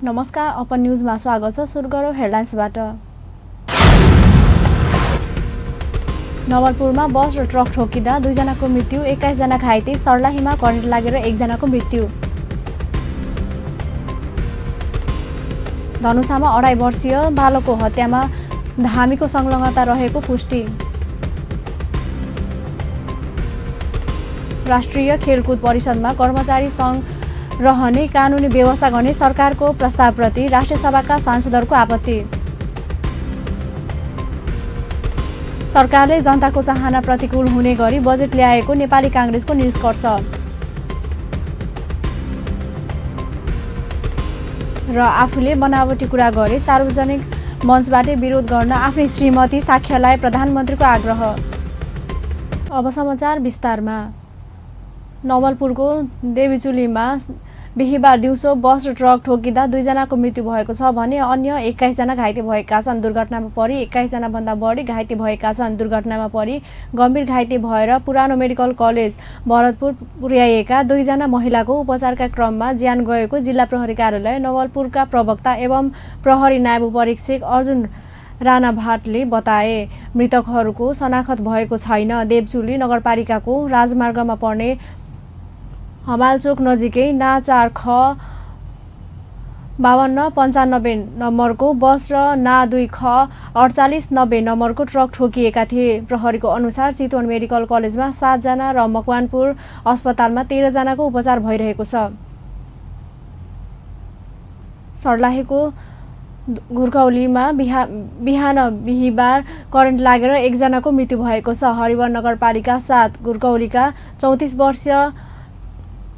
नमस्कार, अपन न्यूजमा स्वागत छ। सुरु गरौँ हेडलाइन्सबाट। नवलपुरमा बस र ट्रक ठोकिँदा 2 जनाको मृत्यु, 21 जना घाइते। सर्लाहीमा करेन्ट लागेर 1 जनाको मृत्यु। धनुषामा 2.5 वर्षीय बालकको हत्यामा धामीको संलग्नता रहेको पुष्टि। राष्ट्रिय खेलकुद परिषदमा कर्मचारी सङ्घ रहने कानुनी व्यवस्था गर्ने सरकारको प्रस्तावप्रति राष्ट्रिय सभाका सांसदहरूको आपत्ति। सरकारले जनताको चाहना प्रतिकूल हुने गरी बजेट ल्याएको नेपाली काङ्ग्रेसको निष्कर्ष। र आफूले बनावटी कुरा गरे सार्वजनिक मञ्चबाटै विरोध गर्न आफ्नै श्रीमती साक्ष्यलाई प्रधानमन्त्रीको आग्रह। अब समाचार विस्तारमा। नवलपुरको देवीचुलीमा बिहीबार दिउँसो बस र ट्रक ठोकिँदा 2 जनाको मृत्यु भएको छ भने अन्य 21 जना घाइते भएका छन्। दुर्घटनामा परि 21 जनाभन्दा बढी घाइते भएका छन्। दुर्घटनामा परि गम्भीर घाइते भएर पुरानो मेडिकल कलेज भरतपुर पुर्याइएका 2 जना महिलाको उपचारका क्रममा ज्यान गएको जिल्ला प्रहरी कार्यालय नवलपुरका प्रवक्ता एवं प्रहरी नायब उपरीक्षक अर्जुन राणा भाटले बताए। मृतकहरूको शनाखत भएको छैन। देवचुली नगरपालिकाको राजमार्गमा पर्ने हमालचोक नजिकै ना 4 ख 5295 नम्बरको बस र ना 2 ख 4890 नम्बरको ट्रक ठोकिएका थिए। प्रहरीको अनुसार चितवन मेडिकल कलेजमा 7 जना र मकवानपुर अस्पतालमा 13 जनाको उपचार भइरहेको छ। सर्लाहीको घुर्कौलीमा बिहान बिहीबार करेन्ट लागेर 1 जनाको मृत्यु भएको छ। हरिवन नगरपालिका 7 घुर्कौलीका 34 वर्षीय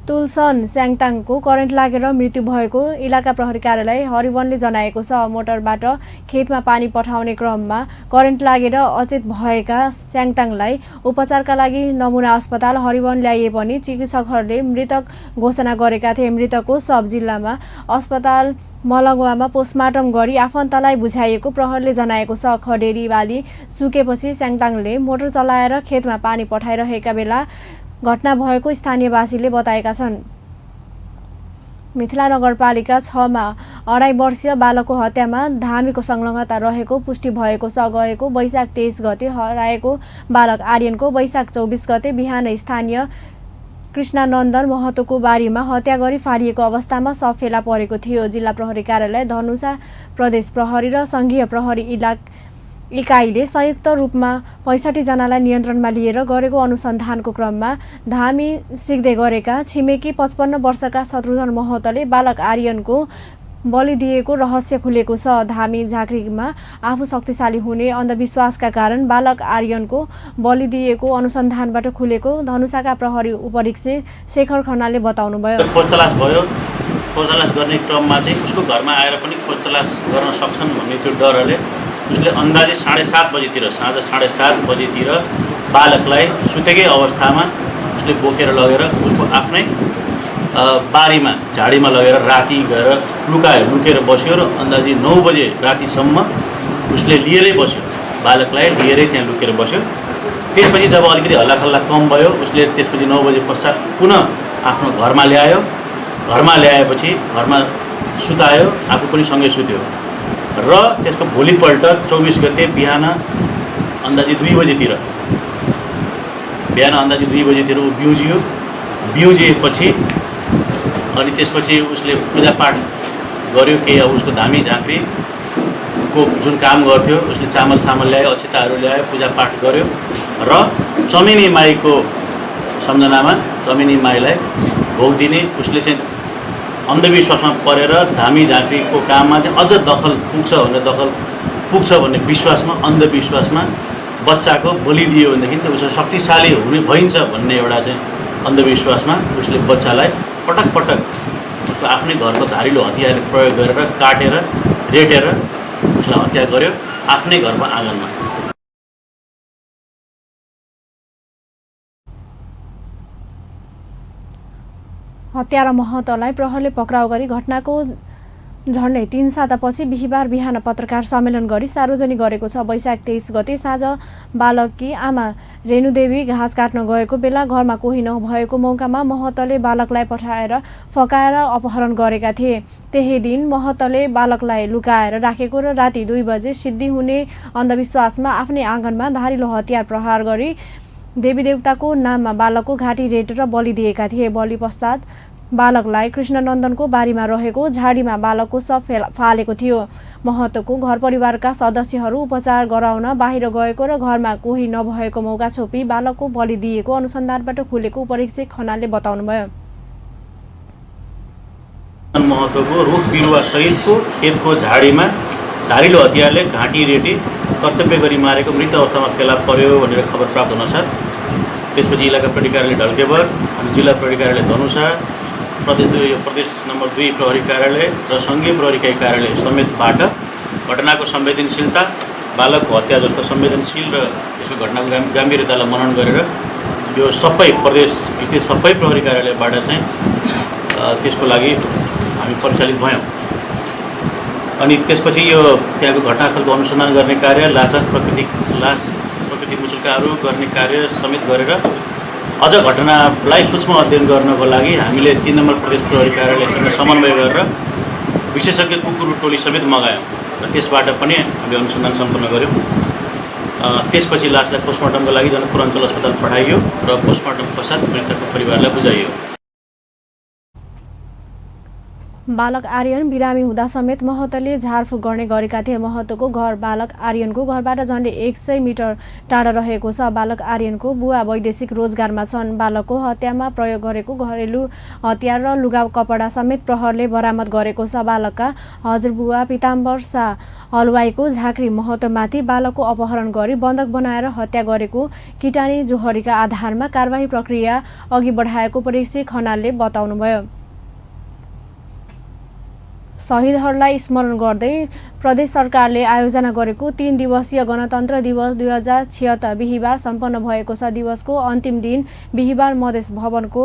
तुलसन स्याङताङको करेन्ट लागेर मृत्यु भएको इलाका प्रहरी कार्यालय हरिवनले जनाएको छ। मोटरबाट खेतमा पानी पठाउने क्रममा करेन्ट लागेर अचेत भएका स्याङताङलाई उपचारका लागि नमुना अस्पताल हरिवन ल्याइए पनि चिकित्सकहरूले मृतक घोषणा गरेका थिए। मृतकको शव जिल्लामा अस्पताल मलङ्गवामा पोस्टमार्टम गरी आफन्तलाई बुझाइएको प्रहरीले जनाएको छ। खडेरी बाली सुकेपछि स्याङताङले मोटर चलाएर खेतमा पानी पठाइरहेका बेला घटना भएको स्थानीयवासीले बताएका छन्। मिथिला नगरपालिका 6 मा 2.5 वर्षीय बालकको हत्यामा धामीको संलग्नता रहेको पुष्टि भएको छ। गएको वैशाख 23 गते हराएको बालक आर्यनको वैशाख 24 गते बिहान स्थानीय कृष्णानन्दन महतोको बारीमा हत्या गरी फालिएको अवस्थामा शव फेला परेको थियो। जिल्ला प्रहरी कार्यालय धनुषा प्रदेश प्रहरी र सङ्घीय प्रहरी इकाइले संयुक्त रूपमा 65 जनालाई नियन्त्रणमा लिएर गरेको अनुसन्धानको क्रममा धामी सिक्दै गरेका छिमेकी 55 वर्षका शत्रुघ्न महतोले बालक आर्यनको बलि दिएको रहस्य खुलेको छ। धामी झाँक्रीमा आफू शक्तिशाली हुने अन्धविश्वासका कारण बालक आर्यनको बलि दिएको अनुसन्धानबाट खुलेको धनुषाका प्रहरी उपरीक्षक शेखर खनालले बताउनुभयो। खोजतलास भयो। खोजतलास गर्ने क्रममा चाहिँ उसको घरमा आएर पनि खोजतलास गर्न सक्छन् भन्ने त्यो डरले उसले अन्दाजी 7:30 बजेतिर साँझ 7:30 बजेतिर बालकलाई सुतेकै अवस्थामा उसले बोकेर लगेर उसको आफ्नै बारीमा झाडीमा लगेर राति गएर लुकेर बस्यो र अन्दाजी 9 बजे रातिसम्म उसले लिएरै बस्यो। बालकलाई लिएरै त्यहाँ लुकेर बस्यो। त्यसपछि जब अलिकति हल्लाखल्ला कम भयो उसले त्यसपछि 9 बजे पश्चात पुनः आफ्नो घरमा ल्यायो। घरमा ल्याएपछि घरमा सुतायो, आफू पनि सँगै सुत्यो र त्यसको भोलिपल्ट 24 गते बिहान अन्दाजी 2 बजेतिर ऊ बिउजिएपछि अनि त्यसपछि उसले पूजापाठ गर्यो। केही अब उसको धामी झाँक्रीको जुन काम गर्थ्यो उसले चामल ल्यायो, अक्षताहरू ल्यायो, पूजापाठ गर्यो र चमेनी माईको सम्झनामा चमेनी माईलाई भोग दिने उसले चाहिँ अन्धविश्वासमा परेर धामी झाँक्रीको काममा चाहिँ अझ दखल पुग्छ भन्ने विश्वासमा अन्धविश्वासमा बच्चाको बलि दियो भनेदेखि त्यो उसको शक्तिशाली हुने भइन्छ भन्ने एउटा चाहिँ अन्धविश्वासमा उसले बच्चालाई पटक उसको आफ्नै घरको धारिलो हतियार प्रयोग गरेर काटेर रेटेर उसलाई हत्या गर्यो आफ्नै घरको आँगनमा। हत्यारा महतोलाई प्रहरले पक्राउ गरी घटनाको झन्डै 3 सातापछि बिहिबार बिहान पत्रकार सम्मेलन गरी सार्वजनिक गरेको छ। वैशाख 23 गते साँझ बालककी आमा रेणुदेवी घाँस काट्न गएको बेला घरमा कोही नभएको मौकामा महतले बालकलाई पठाएर फकाएर अपहरण गरेका थिए। त्यही दिन महतले बालकलाई लुकाएर राखेको र राति 2 बजे सिद्धि हुने अन्धविश्वासमा आफ्नै आँगनमा धारिलो हतियार प्रहार गरी देवीदेवताको नाममा बालकको घाँटी रेटेर बलि दिएका थिए। बलि पश्चात बालकलाई कृष्णनन्दनको बारीमा रहेको झाडीमा बालकको शव फालेको थियो। महतोको घर परिवारका सदस्यहरू उपचार गराउन बाहिर गएको र घरमा कोही नभएको मौका छोपी बालकको बलि दिएको अनुसन्धानबाट खुलेको उपरीक्षक खनालले बताउनुभयो। महतोको रुख बिरुवा सहितको खेतको झाडीमा धारिलो हतियारले घाँटी रेटी कर्तव्य गरी मारेको मृत अवस्थामा फेला पर्यो भनेर खबर प्राप्त हुन साथ त्यसपछि इलाका प्रहरी कार्यालय ढल्केबर अनि जिल्ला प्रहरी कार्यालय धनुषा प्रदेश नम्बर 2 प्रहरी कार्यालय र सङ्घीय प्रहरी कार्यालय समेतबाट घटनाको संवेदनशीलता, बालकको हत्या जस्तो संवेदनशील र यसको घटनाको गम्भीरतालाई मनन गरेर यो सबै प्रदेश स्थित सबै प्रहरी कार्यालयबाट चाहिँ त्यसको लागि हामी परिचालित भयौँ। अनि त्यसपछि यो त्यहाँको घटनास्थलको अनुसन्धान गर्ने कार्य, लास प्रकृति मुचुल्काहरू गर्ने कार्य समेत गरेर अझ घटनालाई सूक्ष्म अध्ययन गर्नको लागि हामीले 3 नम्बर प्रदेश प्रहरी कार्यालयसँग समन्वय गरेर विशेषज्ञ कुकुर टोली समेत मगायौँ र त्यसबाट पनि हामीले अनुसन्धान सम्पन्न गऱ्यौँ। त्यसपछि लासलाई पोस्टमार्टमको लागि जनकपुर अञ्चल अस्पताल पठाइयो र पोस्टमार्टम पश्चात मृतकको परिवारलाई बुझाइयो। बालक आर्यन बिरामी हुँदा समेत महतले झारफुक गर्ने गरेका थिए। महतोको घर बालक आर्यनको घरबाट झन्डै 100 मिटर टाढा रहेको छ। बालक आर्यनको बुवा वैदेशिक रोजगारमा छन्। बालकको हत्यामा प्रयोग गरेको घरेलु हतियार र लुगा कपडा समेत प्रहरले बरामद गरेको छ। बालकका हजुरबुवा पिताम्बर शाह हलवाईको झाँक्री महतोमाथि बालकको अपहरण गरी बन्धक बनाएर हत्या गरेको किटानी जोहरीका आधारमा कारबाही प्रक्रिया अघि बढाएको परीक्षक खनालले बताउनुभयो। शहीदहरूलाई स्मरण गर्दै प्रदेश सरकारले आयोजना गरेको 3 दिवसीय गणतन्त्र दिवस 2076 बिहिबार सम्पन्न भएको छ। दिवसको अन्तिम दिन बिहिबार मधेस भवनको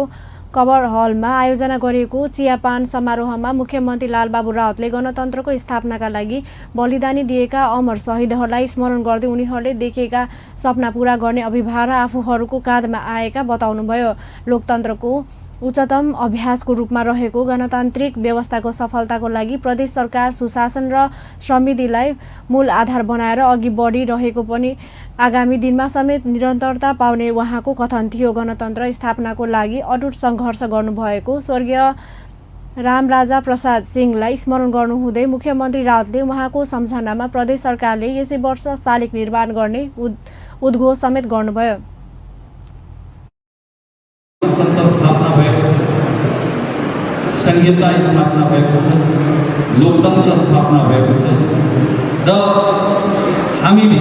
कवर हलमा आयोजना गरिएको चियापान समारोहमा मुख्यमन्त्री लालबाबु राउतले गणतन्त्रको स्थापनाका लागि बलिदानी दिएका अमर शहीदहरूलाई स्मरण गर्दै उनीहरूले देखेका सपना पूरा गर्ने अभिभार आफूहरूको काँधमा आएका बताउनुभयो। लोकतन्त्रको उच्चतम अभ्यासको रूपमा रहेको गणतान्त्रिक व्यवस्थाको सफलताको लागि प्रदेश सरकार सुशासन र समृद्धिलाई मूल आधार बनाएर अघि बढिरहेको पनि आगामी दिनमा समेत निरन्तरता पाउने उहाँको कथन थियो। गणतन्त्र स्थापनाको लागि अटुट सङ्घर्ष गर्नुभएको स्वर्गीय रामराजा प्रसाद सिंहलाई स्मरण गर्नुहुँदै मुख्यमन्त्री राउतले उहाँको सम्झनामा प्रदेश सरकारले यसै वर्ष शालिग निर्माण गर्ने उद्घोष समेत गर्नुभयो। संहिता स्थापना भएको छ, लोकतन्त्र स्थापना भएको छ र हामीले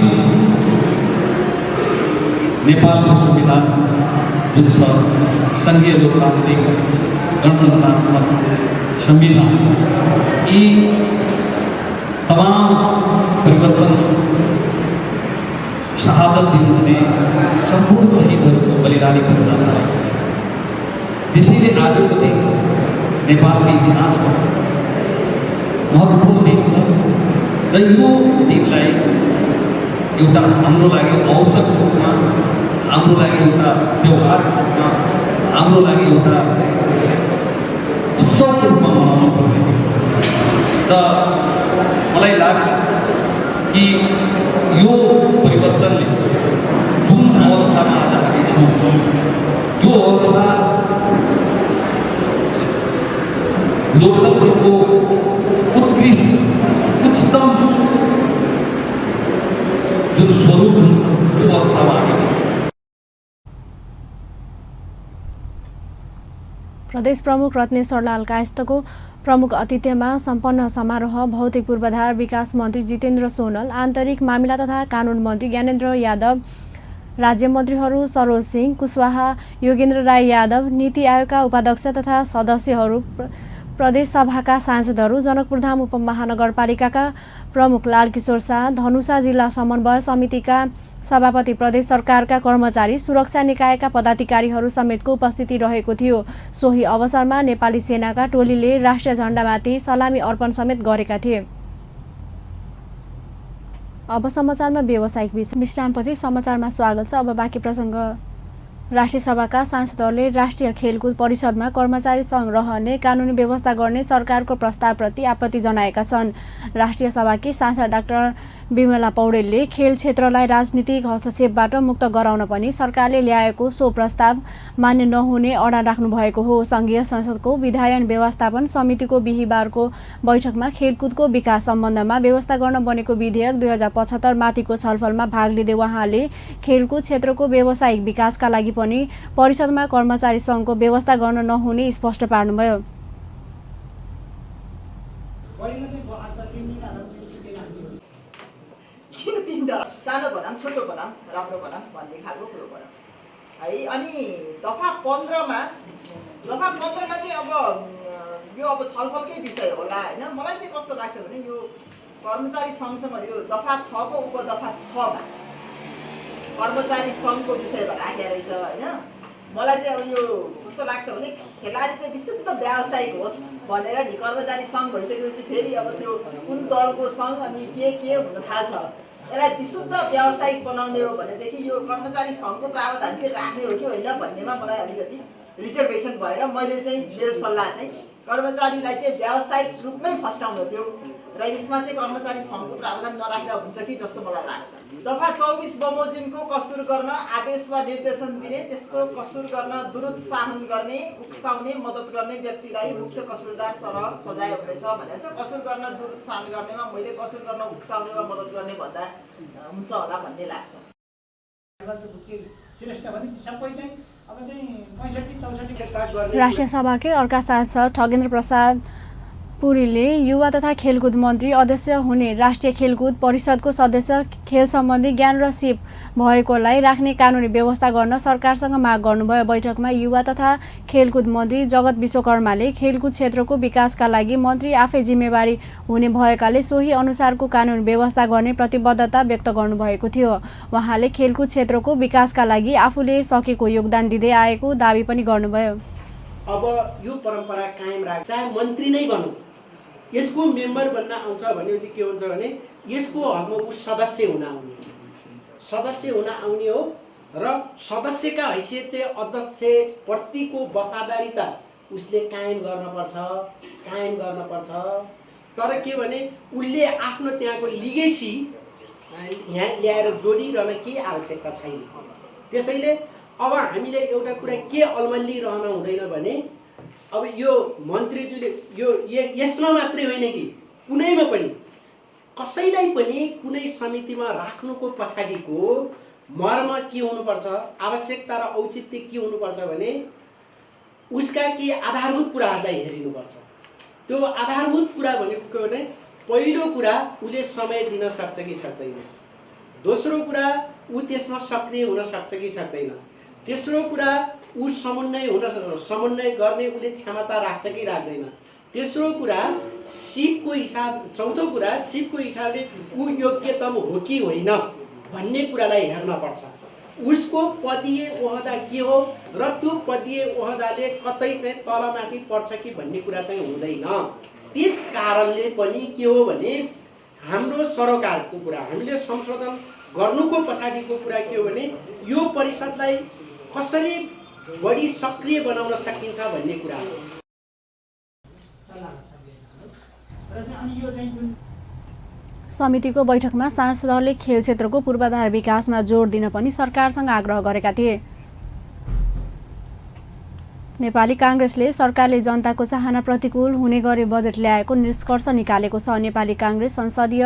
नेपालको संविधान जुन छ सङ्घीय लोकतान्त्रिक गणतन्त्रात्मक संविधान, यी तमाम परिवर्तन शहादत दिनुहुने सम्पूर्ण शहीदहरूको बलिदानी पश्चात आएको छ। त्यसैले आजको दिन नेपालको इतिहासमा महत्त्वपूर्ण दिन छ र यो दिनलाई एउटा हाम्रो लागि अवसरको रूपमा, हाम्रो लागि एउटा त्यौहारको रूपमा, हाम्रो लागि एउटा उत्सवको रूपमा मनाउनु पर्ने छ। र मलाई लाग्छ कि यो परिवर्तनले जुन अवस्थामा आज हामी छौँ त्यो अवस्था लोकतन्त्रको उत्कृष्ट उच्चतम जुन स्वरूप हुन्छ त्यो अवस्थामा हामी छौँ। प्रदेश प्रमुख रत्नेश्वर लाल कायस्थको प्रमुख आतिथ्यमा सम्पन्न समारोह भौतिक पूर्वाधार विकास मन्त्री जितेन्द्र सोनल, आन्तरिक मामिला तथा कानुन मन्त्री ज्ञानेन्द्र यादव, राज्य मन्त्रीहरू सरोज सिंह कुशवाहा, योगेन्द्र राय यादव, नीति आयोगका उपाध्यक्ष तथा सदस्यहरू, प्रदेश सभाका सांसदहरू जनकपुरधाम उपमहानगरपालिकाका प्रमुख लालकिशोर शाह, धनुषा जिल्ला समन्वय समितिका सभापति, प्रदेश सरकारका कर्मचारी, सुरक्षा निकायका पदाधिकारीहरू समेतको उपस्थिति रहेको थियो। सोही अवसरमा नेपाली सेनाका टोलीले राष्ट्रिय झण्डामाथि सलामी अर्पण समेत गरेका थिए। अब समाचारमा व्यावसायिक विश्रामपछि समाचारमा स्वागत छ। अब बाँकी प्रसङ्ग। राष्ट्रिय सभाका सांसदहरूले राष्ट्रिय खेलकुद परिषदमा कर्मचारी सङ्घ रहने कानुनी व्यवस्था गर्ने सरकारको प्रस्तावप्रति आपत्ति जनाएका छन्। राष्ट्रिय सभाकी सांसद डाक्टर विमला पौडेलले खेल क्षेत्रलाई राजनीतिक हस्तक्षेपबाट मुक्त गराउन पनि सरकारले ल्याएको सो प्रस्ताव मान्य नहुने अडान राख्नु भएको हो। सङ्घीय संसदको विधायन व्यवस्थापन समितिको बिहिबारको बैठकमा खेलकुदको विकास सम्बन्धमा व्यवस्था गर्न बनेको विधेयक 2075 माथिको छलफलमा भाग लिँदै उहाँले खेलकुद क्षेत्रको व्यावसायिक विकासका लागि पनि परिषदमा कर्मचारी सङ्घको व्यवस्था गर्न नहुने स्पष्ट पार्नुभयो। सानो बनाऊँ छोटो बनाऊँ राम्रो बनाऊँ भन्ने खालको कुरो भयो है। अनि दफा 15मा चाहिँ अब यो छलफलकै विषय होला होइन। मलाई चाहिँ कस्तो लाग्छ भने यो कर्मचारी सङ्घसँग यो दफा 6को उपदफा 6मा कर्मचारी सङ्घको विषयमा राखेको रहेछ होइन। मलाई चाहिँ अब यो कस्तो लाग्छ भने खेलाडी चाहिँ विशुद्ध व्यावसायिक होस् भनेर नि कर्मचारी सङ्घ भइसकेपछि फेरि अब त्यो कुन दलको सङ्घ अनि के हुन थाल्छ। यसलाई विशुद्ध व्यावसायिक बनाउने हो भनेदेखि यो कर्मचारी सङ्घको प्रावधान चाहिँ राख्ने हो कि होइन भन्नेमा मलाई अलिकति रिजर्भेसन भएर मैले चाहिँ मेरो सल्लाह चाहिँ कर्मचारीलाई चाहिँ व्यावसायिक रूपमै फस्टाउनु थियो र यसमा चाहिँ कर्मचारी सङ्घको प्रावधान नराख्दा हुन्छ कि जस्तो मलाई लाग्छ। दफा 24 बमोजिमको कसुर गर्न आदेश वा निर्देशन दिने, त्यस्तो कसुर गर्न दुरुत्साहन गर्ने, उक्साउने, मद्दत गर्ने व्यक्तिलाई मुख्य कसुरदार सरह सजाय हुनेछ भनेको छ। कसुर गर्न दुरुत्साहन गर्नेमा मैले कसुर गर्न उक्साउने वा मद्दत गर्ने भन्दा हुन्छ होला भन्ने लाग्छ। राष्ट्रिय सभाकै अर्का सांसद ठगेन्द्र प्रसाद पुरीले युवा तथा खेलकुद मन्त्री अध्यक्ष हुने राष्ट्रिय खेलकुद परिषदको सदस्य खेल सम्बन्धी ज्ञान र सिप भएकोलाई राख्ने कानुनी व्यवस्था गर्न सरकारसँग माग गर्नुभयो। बैठकमा युवा तथा खेलकुद मन्त्री जगत विश्वकर्माले खेलकुद क्षेत्रको विकासका लागि मन्त्री आफै जिम्मेवारी हुने भएकाले सोही अनुसारको कानुनी व्यवस्था गर्ने प्रतिबद्धता व्यक्त गर्नुभएको थियो। उहाँले खेलकुद क्षेत्रको विकासका लागि आफूले सकेको योगदान दिँदै आएको दावी पनि गर्नुभयो। अब यो परम्परा कायम राख, चाहे मन्त्री नै बनौँ, यसको मेम्बर बन्न आउँछ भनेपछि के हुन्छ भने यसको हकमा ऊ सदस्य हुन आउने हो र सदस्यका हैसियतले अध्यक्षप्रतिको वफादारीता उसले कायम गर्नुपर्छ। तर के भने उसले आफ्नो त्यहाँको लिगेसी यहाँ ल्याएर जोडिरहन केही आवश्यकता छैन। त्यसैले अब हामीले एउटा कुरा के अल्मल्लिरहन हुँदैन भने अब यो मन्त्रीज्यूले यो यसमा मात्रै होइन कि कुनैमा पनि कसैलाई पनि कुनै समितिमा राख्नुको पछाडिको मर्म के हुनुपर्छ, आवश्यकता र औचित्य के हुनुपर्छ भने उसका के आधारभूत कुराहरूलाई हेरिनुपर्छ। त्यो आधारभूत कुरा भनेको के भने पहिलो कुरा उसले समय दिन सक्छ कि सक्दैन, दोस्रो कुरा ऊ त्यसमा सक्रिय हुन सक्छ कि सक्दैन, तेस्रो कुरा ऊ समन्वय गर्ने उसले क्षमता राख्छ कि राख्दैन, तेस्रो कुरा सिपको हिसाब, चौथो कुरा सिपको हिसाबले ऊ योग्यतम हो कि होइन भन्ने कुरालाई हेर्न पर्छ। उसको पदीय ओहदा के हो र त्यो पदीय ओहदाले कतै चाहिँ तलमाथि पर्छ कि भन्ने कुरा चाहिँ हुँदैन। त्यस कारणले पनि के हो भने हाम्रो सरकारको कुरा हामीले संशोधन गर्नुको पछाडिको कुरा के हो भने यो परिषदलाई कसरी बढी सक्रिय बनाउन सकिन्छ भन्ने कुरा हो। समितिको बैठकमा सांसदहरूले खेल क्षेत्रको पूर्वाधार विकासमा जोड दिन पनि सरकारसँग आग्रह गरेका थिए। नेपाली काङ्ग्रेसले सरकारले जनताको चाहना प्रतिकूल हुने गरी बजेट ल्याएको निष्कर्ष निकालेको छ। नेपाली काङ्ग्रेस संसदीय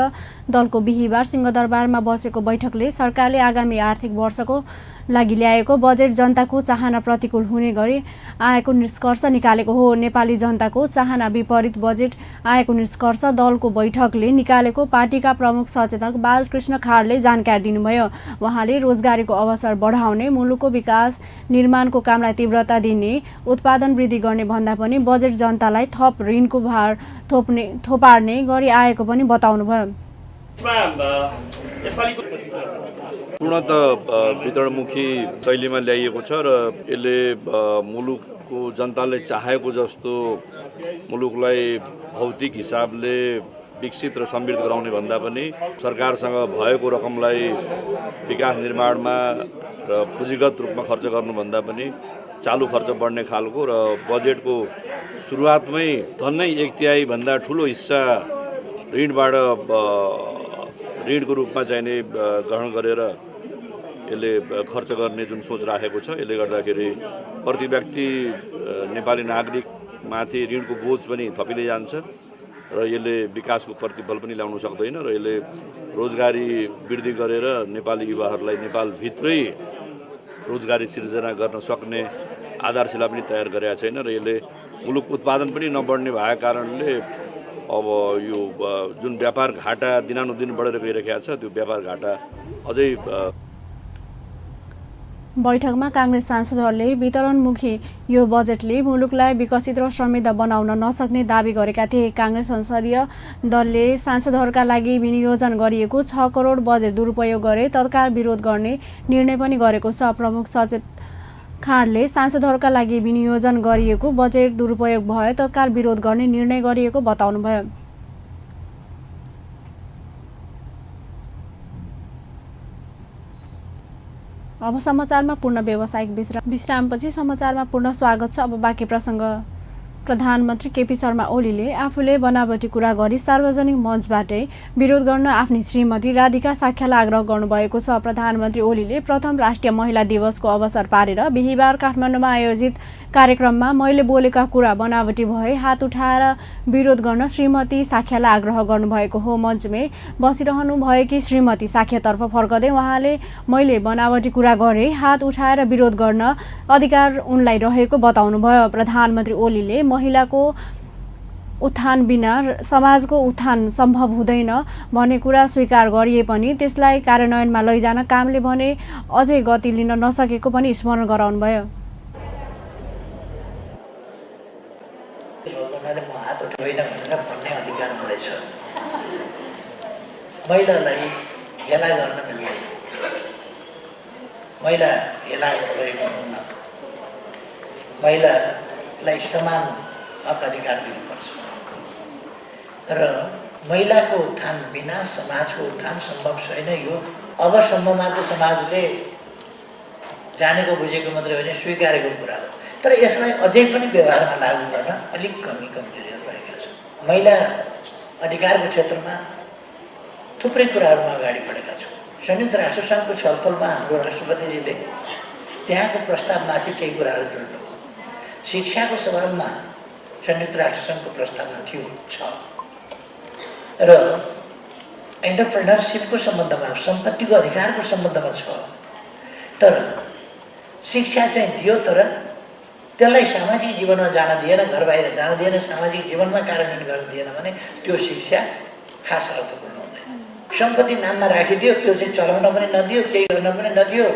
दलको बिहिबार सिंहदरबारमा बसेको बैठकले सरकारले आगामी आर्थिक वर्षको लागि ल्याएको बजेट जनताको चाहना प्रतिकूल हुने गरी आएको निष्कर्ष निकालेको हो। नेपाली जनताको चाहना विपरीत बजेट आएको निष्कर्ष दलको बैठकले निकालेको पार्टीका प्रमुख सचेतक बालकृष्ण खाँडले जानकारी दिनुभयो। उहाँले रोजगारीको अवसर बढाउने, मुलुकको विकास निर्माणको कामलाई तीव्रता दिने, उत्पादन वृद्धि गर्ने भन्दा पनि बजेट जनतालाई थप ऋणको भार थोपार्ने गरी आएको पनि बताउनुभयो। पूर्णत वितरणमुखी शैलीमा ल्याइएको छ र यसले मुलुकको जनताले चाहेको जस्तो मुलुकलाई भौतिक हिसाबले विकसित र समृद्ध गराउने भन्दा पनि सरकारसँग भएको रकमलाई विकास निर्माणमा र पुँजीगत रूपमा खर्च गर्नुभन्दा पनि चालु खर्च बढ्ने खालको र बजेटको सुरुवातमै झन्नै 1/3 भन्दा ठुलो हिस्सा ऋणको रूपमा चाहिने ग्रहण गरेर यसले खर्च गर्ने जुन सोच राखेको छ, यसले गर्दाखेरि प्रति व्यक्ति नेपाली नागरिकमाथि ऋणको बोझ पनि थपिँदै जान्छ र यसले विकासको प्रतिफल पनि ल्याउन सक्दैन र यसले रोजगारी वृद्धि गरेर नेपाली युवाहरूलाई नेपालभित्रै रोजगारी सिर्जना गर्न सक्ने आधारशिला पनि तयार गरेका छैन र यसले मुलुक उत्पादन पनि नबढ्ने भएको कारणले अब यो जुन व्यापार घाटा दिनानुदिन बढेर गइरहेको छ, त्यो व्यापार घाटा अझै। बैठकमा काङ्ग्रेस सांसदहरूले वितरणमुखी यो बजेटले मुलुकलाई विकसित र समृद्ध बनाउन नसक्ने दाबी गरेका थिए। काङ्ग्रेस संसदीय दलले सांसदहरूका लागि विनियोजन गरिएको 6 करोड बजेट दुरुपयोग गरे तत्काल विरोध गर्ने निर्णय पनि गरेको छ। प्रमुख सचेत खाँडले सांसदहरूका लागि विनियोजन गरिएको बजेट दुरुपयोग भए तत्काल विरोध गर्ने निर्णय गरिएको बताउनुभयो। अब समाचारमा पूर्ण व्यावसायिक विश्रामपछि समाचारमा पूर्ण स्वागत छ। अब बाँकी प्रसङ्ग। प्रधानमन्त्री केपी शर्मा ओलीले आफूले बनावटी कुरा गरी सार्वजनिक मञ्चबाटै विरोध गर्न आफ्नी श्रीमती राधिका साक्यालाई आग्रह गर्नुभएको छ। प्रधानमन्त्री ओलीले प्रथम राष्ट्रिय महिला दिवसको अवसर पारेर बिहिबार काठमाडौँमा आयोजित कार्यक्रममा मैले बोलेका कुरा बनावटी भए हात उठाएर विरोध गर्न श्रीमती साक्यालाई आग्रह गर्नुभएको हो। मञ्चमै बसिरहनु भएकी श्रीमती साक्यातर्फ फर्कँदै उहाँले मैले बनावटी कुरा गरे हात उठाएर विरोध गर्न अधिकार उनलाई रहेको बताउनुभयो। प्रधानमन्त्री ओलीले महिलाको उत्थान बिना समाजको उत्थान सम्भव हुँदैन भन्ने कुरा स्वीकार गरिए पनि त्यसलाई कार्यान्वयनमा लैजान कामले भने अझै गति लिन नसकेको पनि स्मरण गराउनुभयो। म हात उठाइन भनेर भन्ने अधिकार मलाई छ। महिलालाई हेला गर्न मिल्दैन, महिला हेला गरेको हुन्न, महिलालाई समान हक अधिकार दिनुपर्छ र महिलाको उत्थान बिना समाजको उत्थान सम्भव छैन। यो अबसम्म मात्र समाजले जानेको बुझेको मात्रै होइन, स्वीकारेको कुरा हो। तर यसलाई अझै पनि व्यवहारमा लागू गर्न अलिक कमजोरीहरू रहेका छन्। महिला अधिकारको क्षेत्रमा थुप्रै कुराहरूमा अगाडि बढेका छौँ। संयुक्त राष्ट्रसङ्घको छलफलमा हाम्रो राष्ट्रपतिजीले त्यहाँको प्रस्तावमाथि केही कुराहरू जोड्नु हो। शिक्षाको सवालमा संयुक्त राष्ट्रसङ्घको प्रस्तावमा थियो 6 र एन्टरप्रेनरसिपको सम्बन्धमा सम्पत्तिको अधिकारको सम्बन्धमा 6। तर शिक्षा चाहिँ दियो तर त्यसलाई सामाजिक जीवनमा जान दिएन, घर बाहिर जान दिएन, सामाजिक जीवनमा कार्यान्वयन गर्न दिएन भने त्यो शिक्षा खास अर्थपूर्ण हुँदैन। सम्पत्ति नाममा राखिदियो, त्यो चाहिँ चलाउन पनि नदियो, केही गर्न पनि नदियो।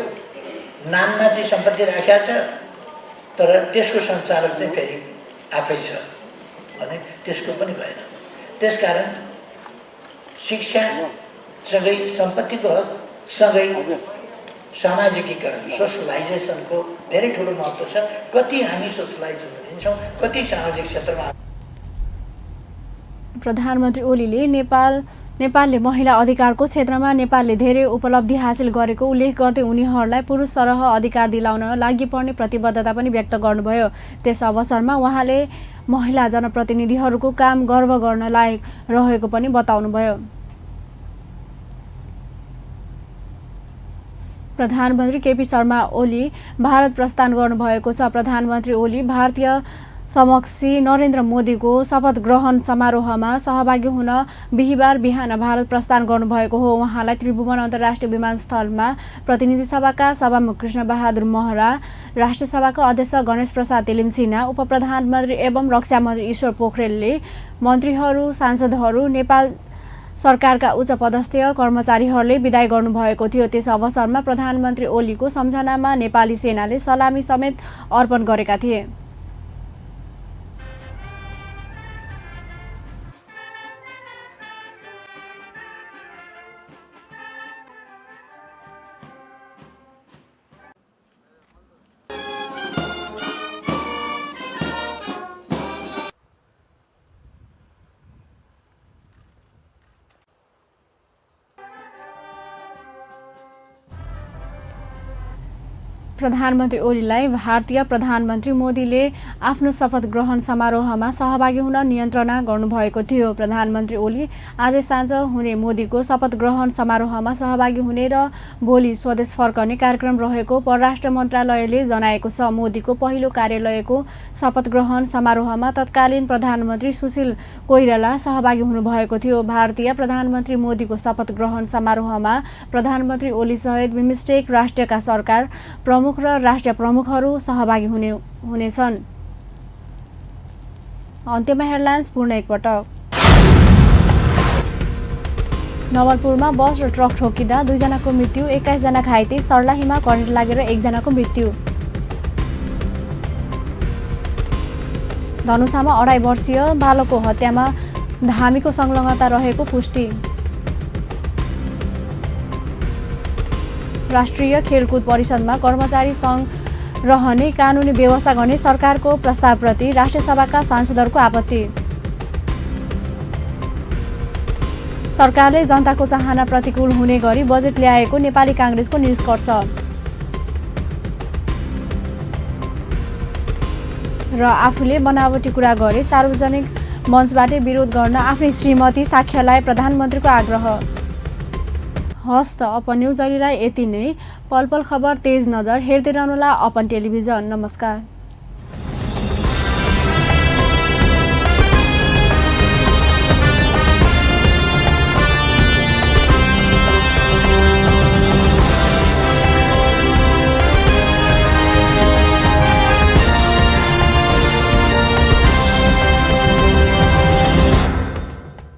नाममा चाहिँ सम्पत्ति राखेको छ तर त्यसको सञ्चालक चाहिँ फेरि आफै छ भने त्यसको पनि भएन। त्यसकारण शिक्षासँगै सम्पत्तिको हकसँगै सामाजिकीकरण सोसलाइजेसनको धेरै ठुलो महत्त्व छ। कति हामी सोसलाइज हुन दिन्छौँ, कति सामाजिक क्षेत्रमा। प्रधानमन्त्री ओलीले नेपालले महिला अधिकारको क्षेत्रमा नेपालले धेरै उपलब्धि हासिल गरेको उल्लेख गर्दै उनीहरूलाई पुरुष सरह अधिकार दिलाउन लागि पर्ने प्रतिबद्धता पनि व्यक्त गर्नुभयो। त्यस अवसरमा उहाँले महिला जनप्रतिनिधिहरूको काम गर्व गर्न लायक रहेको पनि बताउनुभयो। प्रधानमन्त्री केपी शर्मा ओली भारत प्रस्थान गर्नुभएको छ। प्रधानमन्त्री ओली भारतीय समकक्षी नरेन्द्र मोदीको शपथ ग्रहण समारोहमा सहभागी हुन बिहिबार बिहान भारत प्रस्थान गर्नुभएको हो। उहाँलाई त्रिभुवन अन्तर्राष्ट्रिय विमानस्थलमा प्रतिनिधि सभाका सभामुख कृष्णबहादुर महरा, राष्ट्रिय सभाका अध्यक्ष गणेश प्रसाद तेलिमसिन्हा, उप प्रधानमन्त्री एवं रक्षा मन्त्री ईश्वर पोखरेलले, मन्त्रीहरू, सांसदहरू, नेपाल सरकारका उच्च पदस्थ कर्मचारीहरूले विदाई गर्नुभएको थियो। त्यस अवसरमा प्रधानमन्त्री ओलीको सम्झनामा नेपाली सेनाले सलामी समेत अर्पण गरेका थिए। प्रधानमन्त्री ओलीलाई भारतीय प्रधानमन्त्री मोदीले आफ्नो शपथ ग्रहण समारोहमा सहभागी हुन निमन्त्रणा गर्नुभएको थियो। प्रधानमन्त्री ओली आज साँझ हुने मोदीको शपथ ग्रहण समारोहमा सहभागी हुने र भोलि स्वदेश फर्कने कार्यक्रम रहेको परराष्ट्र मन्त्रालयले जनाएको छ। मोदीको पहिलो कार्यालयको शपथ ग्रहण समारोहमा तत्कालीन प्रधानमन्त्री सुशील कोइराला सहभागी हुनुभएको थियो। भारतीय प्रधानमन्त्री मोदीको शपथ ग्रहण समारोहमा प्रधानमन्त्री ओली सहित बिमस्टेक राष्ट्रका सरकार प्रमुख र राष्ट्रिय प्रमुखहरू सहभागी हुनेछन्। अन्त्यमा हेडलाइन्स पूर्ण एकपटक। नवलपुरमा बस र ट्रक ठोकिँदा 2 जनाको मृत्यु, 21 जना घाइते, सर्लाहीमा करेन्ट लागेर 1 जनाको मृत्यु। धनुषामा 2.5 वर्षीय बालकको हत्यामा धामीको संलग्नता रहेको पुष्टि। राष्ट्रिय खेलकुद परिषदमा कर्मचारी सङ्घ रहने कानुनी व्यवस्था गर्ने सरकारको प्रस्तावप्रति राष्ट्रिय सभाका सांसदहरूको आपत्ति। सरकारले जनताको चाहना प्रतिकूल हुने गरी बजेट ल्याएको नेपाली काङ्ग्रेसको निष्कर्ष। र आफूले बनावटी कुरा गरे सार्वजनिक मञ्चबाटै विरोध गर्न आफ्नै श्रीमती साक्ष्यलाई प्रधानमन्त्रीको आग्रह। हस्त अपन न्युज अहिलेलाई यति नै। पल पल खबर तेज नजर हेर्दै रहनुहोला अपन टेलिभिजन। नमस्कार।